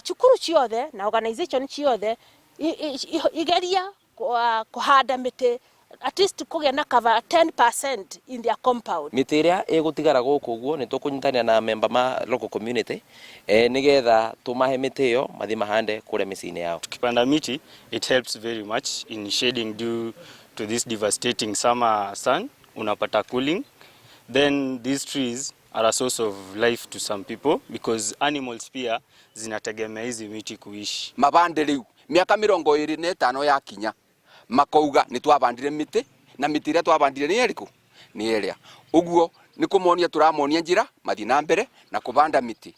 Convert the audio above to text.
Cukuru ciothe na organization ciothe igeria kuhanda mĩtĩ, at least kũgĩa na cover 10% in their compound. Mĩtĩ ĩrĩa ĩgũtigara gũkũ ũguo nĩ tũkũnyitanĩra na member ma local community nĩgetha tũmahe mĩtĩ ĩyo mathiĩ mahande kũrĩa mĩciĩ-inĩ yao. Tukipanda miti, it helps very much in shading due to this devastating summer sun, unapata cooling. Then these trees are a source of life to some people because animals pia zinategemea hizi miti kuishi. Mabande rĩu mĩaka 25 yakinya makauga nĩ twabandire mĩtĩ, na mĩtĩ ĩrĩa twabandire nĩ ĩrĩkũ? Nĩ ĩrĩa. Ũguo nĩ kũmonia tũramonia njĩra mathiĩ na mbere na kũbanda mĩtĩ.